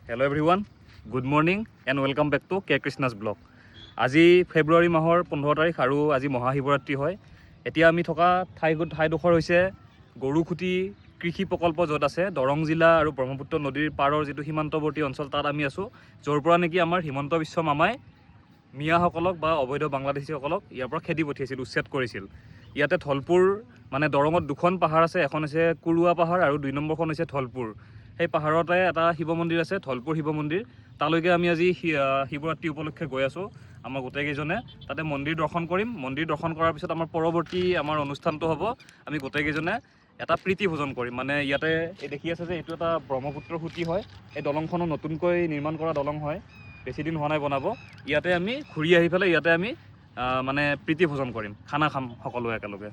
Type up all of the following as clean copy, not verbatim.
Hello everyone, good morning and welcome back to K Krishna's blog. আজি ফেব্ৰুৱাৰী মাহৰ 15 তাৰিখ আৰু আজি মহাশিৱৰাত্ৰি হয়। এতিয়া আমি থকা ঠাইডোখৰ হৈছে গৰুখুঁটি কৃষি প্ৰকল্প, য'ত আছে দৰং জিলা আৰু ব্ৰহ্মপুত্ৰ নদীৰ পাৰৰ যিটো সীমান্তৱৰ্তী অঞ্চল, তাত আমি আছোঁ, য'ৰ পৰা নেকি আমাৰ হিমন্ত বিশ্ব মামাই মিয়াসকলক বা অবৈধ বাংলাদেশীসকলক ইয়াৰ পৰা খেদি পঠিয়াইছিল, উচ্ছেদ কৰিছিল। ইয়াতে ধলপুৰ, মানে দৰঙত দুখন পাহাৰ আছে, এখন হৈছে কুৰুৱা পাহাৰ আৰু 2 নম্বৰখন হৈছে ধলপুৰ। সেই পাহাৰতে এটা শিৱ মন্দিৰ আছে, ধলপুৰ শিৱ মন্দিৰ। তালৈকে আমি আজি শিৱৰাত্ৰি উপলক্ষে গৈ আছোঁ। আমাৰ গোটেইকেইজনে তাতে মন্দিৰ দৰ্শন কৰিম। মন্দিৰ দৰ্শন কৰাৰ পিছত আমাৰ পৰৱৰ্তী আমাৰ অনুষ্ঠানটো হ'ব, আমি গোটেইকেইজনে এটা প্ৰীতি ভোজন কৰিম। মানে ইয়াতে এই দেখি আছে যে এইটো এটা ব্ৰহ্মপুত্ৰৰ সুঁতি হয়। এই দলংখনো নতুনকৈ নিৰ্মাণ কৰা দলং হয়, বেছি দিন হোৱা নাই বনাব। ইয়াতে আমি ঘূৰি আহি পেলাই ইয়াতে আমি মানে প্ৰীতি ভোজন কৰিম, খানা খাম সকলোৱে একেলগে।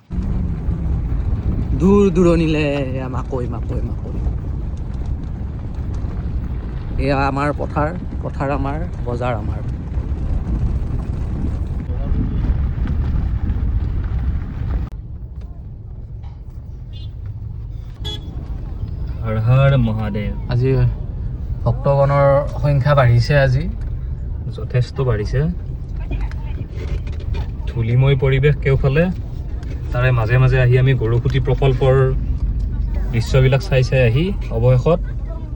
দূৰ দূৰণিলে এয়া মাকৈ, মাকৈ, মাকৈ। এয়া আমাৰ পথাৰ, পথাৰ আমাৰ, বজাৰ আমাৰ। হৰ হৰ মহাদেৱ। আজি ভক্তগণৰ সংখ্যা বাঢ়িছে আজি। যথেষ্ট বাঢ়িছে। ধূলিময় পৰিৱেশ কেওফালে, তাৰে মাজে মাজে আহি আমি গৰুখুঁটি প্ৰকল্পৰ দৃশ্যবিলাক চাই চাই আহি অৱশেষত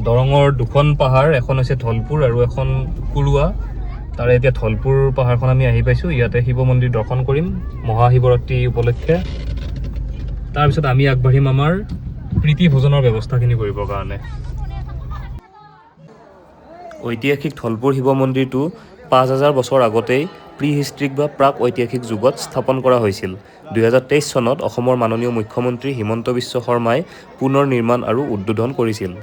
দৰঙৰ দুখন পাহাৰ, এখন হৈছে ধলপুৰ আৰু এখন কুৰুৱা, তাৰে এতিয়া ধলপুৰ পাহাৰখন আমি আহি পাইছোঁ। ইয়াতে শিৱ মন্দিৰ দৰ্শন কৰিম মহাশিৱৰাত্ৰি উপলক্ষে। তাৰপিছত আমি আগবাঢ়িম আমাৰ প্ৰীতি ভোজনৰ ব্যৱস্থাখিনি কৰিবৰ কাৰণে। ঐতিহাসিক ধলপুৰ শিৱ মন্দিৰটো 5000 বছৰ আগতেই প্ৰি হিষ্ট্ৰিক বা প্ৰাক ঐতিহাসিক যুগত স্থাপন কৰা হৈছিল। 2023 চনত অসমৰ মাননীয় মুখ্যমন্ত্ৰী হিমন্ত বিশ্ব শৰ্মাই পুনৰ নিৰ্মাণ আৰু উদ্বোধন কৰিছিল।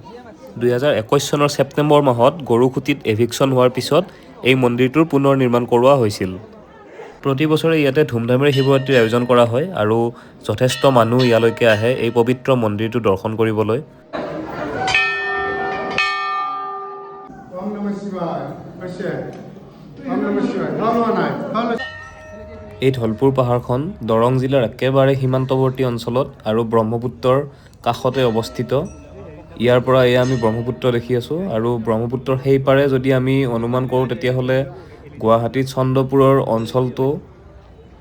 2021 চনৰ ছেপ্টেম্বৰ মাহত গৰুখুঁটিত এভিকশ্যন হোৱাৰ পিছত এই মন্দিৰটোৰ পুনৰ নিৰ্মাণ কৰোৱা হৈছিল। প্ৰতি বছৰে ইয়াতে ধুমধামেৰে শিৱৰাত্ৰিৰ আয়োজন কৰা হয় আৰু যথেষ্ট মানুহ ইয়ালৈকে আহে এই পবিত্ৰ মন্দিৰটো দৰ্শন কৰিবলৈ। ওম নমঃ শিৱায় হৈছে, ওম নমঃ শিৱায় ভালো নাই ভালো। এই ধলপুৰ পাহাৰখন দৰং জিলাৰ একেবাৰে সীমান্তৱৰ্তী অঞ্চলত আৰু ব্ৰহ্মপুত্ৰৰ কাষতে অৱস্থিত। ইয়াৰ পৰা এয়া আমি ব্ৰহ্মপুত্ৰ দেখি আছোঁ আৰু ব্ৰহ্মপুত্ৰৰ সেই পাৰে যদি আমি অনুমান কৰোঁ, তেতিয়াহ'লে গুৱাহাটীৰ চন্দ্ৰপুৰৰ অঞ্চলটো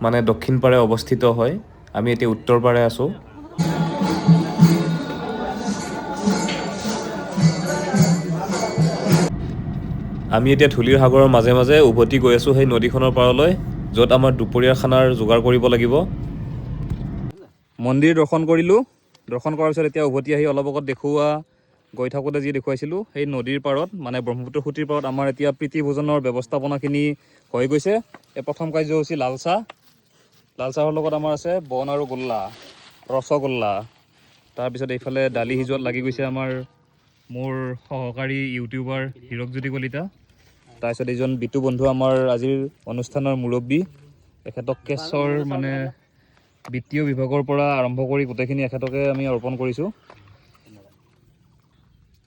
মানে দক্ষিণ পাৰে অৱস্থিত হয়। আমি এতিয়া উত্তৰ পাৰে আছোঁ। আমি এতিয়া ধূলিৰ সাগৰৰ মাজে মাজে উভতি গৈ আছোঁ সেই নদীখনৰ পাৰলৈ, য'ত আমাৰ দুপৰীয়াৰ খানাৰ যোগাৰ কৰিব লাগিব। মন্দিৰ দৰ্শন কৰিলোঁ। দৰ্শন কৰাৰ পিছত এতিয়া উভতি আহি অলপ আগত দেখুওৱা, গৈ থাকোঁতে যি দেখুৱাইছিলোঁ, সেই নদীৰ পাৰত, মানে ব্ৰহ্মপুত্ৰ সুঁতিৰ পাৰত আমাৰ এতিয়া প্ৰীতি ভোজনৰ ব্যৱস্থাপনাখিনি হৈ গৈছে। এই প্ৰথম কাৰ্যসূচী লাল চাহ। লাল চাহৰ লগত আমাৰ আছে বন আৰু গোল্লা, ৰসগোল্লা। তাৰপিছত এইফালে দালি সিজোৱাত লাগি গৈছে আমাৰ মোৰ সহকাৰী ইউটিউবাৰ হীৰকজ্যোতি কলিতা। তাৰপিছত এইজন বিটু বন্ধু, আমাৰ আজিৰ অনুষ্ঠানৰ মুৰব্বী। এখেতক কেছৰ মানে বিত্তীয় বিভাগৰ পৰা আৰম্ভ কৰি গোটেইখিনি এখেতকে আমি অৰ্পণ কৰিছোঁ।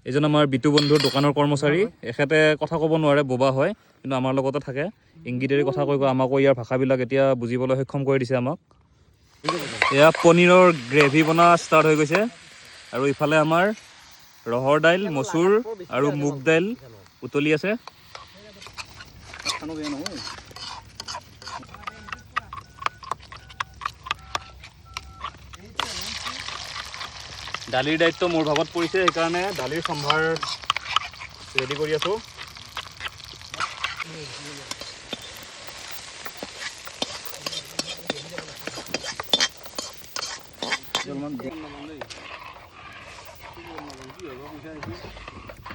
এইজন আমাৰ বিটু বন্ধুৰ দোকানৰ কৰ্মচাৰী। এখেতে কথা ক'ব নোৱাৰে, বোবা হয়, কিন্তু আমাৰ লগতে থাকে। ইংগিতেৰে কথা কৈ কৈ আমাকো ইয়াৰ ভাষাবিলাক এতিয়া বুজিবলৈ সক্ষম কৰি দিছে আমাক। এয়া পনীৰৰ গ্ৰেভি বনা ষ্টাৰ্ট হৈ গৈছে আৰু ইফালে আমাৰ ৰহৰ দাইল, মচুৰ আৰু মুগ দাইল উতলি আছে। দালিৰ দায়িত্ব মোৰ ভাগত পৰিছে, সেইকাৰণে দালিৰ সম্ভাৰ ৰেডি কৰি আছোঁ।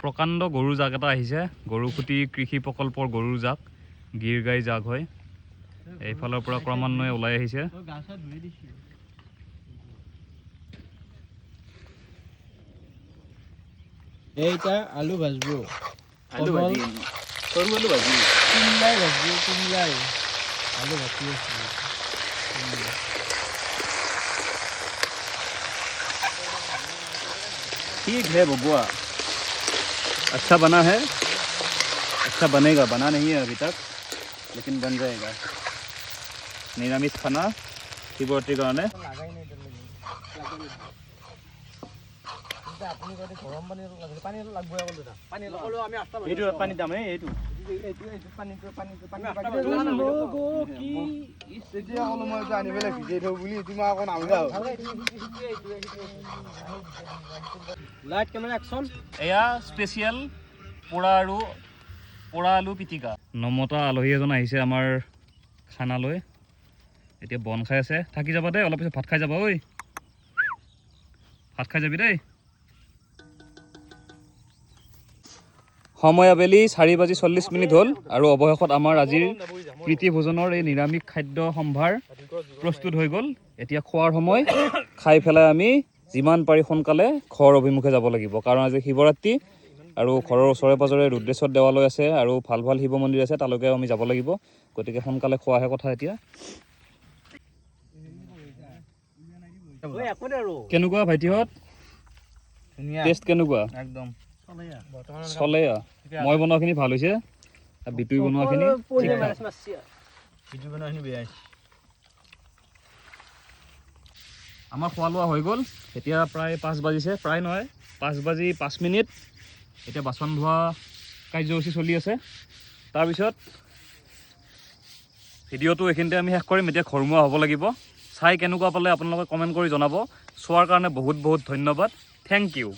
প্ৰকাণ্ড গৰু জাক এটা আহিছে, গৰুখুঁটি কৃষি প্ৰকল্পৰ গৰুৰ জাক, গীৰ গাই জাক হয়। এইফালৰ পৰা ক্ৰমান্বয়ে ওলাই আহিছে। এইটা আলু ভাজবো। আলু ভাজি, সৰু আলু ভাজি। কুমলাই ভাজবো, কুমলাই আলু ভাজি আছে। ठीक है बबुआ, अच्छा बना है, अच्छा बनेगा, बना नहीं है अभी तक, लेकिन बन जाएगा। निरामिष खाना শিৱৰাত্ৰিৰ কাৰণে। এইটো পানী দাম এইটো। তেতিয়া ক'লো মই এইটো আনি পেলাই ভিজাই থওঁ বুলি, তুমি আকৌ নামিলা। Light, camera, action. এয়া স্পেচিয়েল পোৰা আৰু পোৰা আলু পিটিকা। নমতা আলহী এজন আহিছে আমাৰ খানালৈ। এতিয়া বন খাই আছে। থাকি যাবা দেই, অলপ পিছত ভাত খাই যাবা। ঐ, ভাত খাই যাবি দেই। সময় আবেলি 4 বাজি 40 মিনিট হ'ল আৰু অৱশেষত আমাৰ আজিৰ প্ৰীতি ভোজনৰ এই নিৰামিষ খাদ্য সম্ভাৰ প্ৰস্তুত হৈ গ'ল। এতিয়া খোৱাৰ সময়। খাই পেলাই আমি যিমান পাৰি সোনকালে ঘৰ অভিমুখে যাব লাগিব, কাৰণ আজি শিৱৰাত্ৰি আৰু ঘৰৰ ওচৰে পাঁজৰে ৰুদ্ৰেশ্বৰ দেৱালয় আছে আৰু ভাল ভাল শিৱ মন্দিৰ আছে, তালৈকে আমি যাব লাগিব। গতিকে সোনকালে খোৱাহে কথা এতিয়া। কেনেকুৱা ভাইটিহঁত? টেষ্ট কেনেকুৱা? একদম। চলে। মই বনোৱাখিনি ভাল হৈছে আৰু বিটুই বনোৱাখিনি ঠিক ঠাক। ভিডিঅ' বনোৱাখিনি বেয়া হৈছে। আমাৰ খোৱা লোৱা হৈ গ'ল। এতিয়া প্ৰায় 5 বাজিছে, প্ৰায় নহয়, 5 বাজি 5 মিনিট। এতিয়া বাচন ধোৱা কাৰ্যসূচী চলি আছে। তাৰপিছত ভিডিঅ'টো এইখিনিতে আমি শেষ কৰিম। এতিয়া ঘৰমুৱা হ'ব লাগিব। চাই কেনেকুৱা পালে আপোনালোকে কমেণ্ট কৰি জনাব। চোৱাৰ কাৰণে বহুত বহুত ধন্যবাদ। Thank U.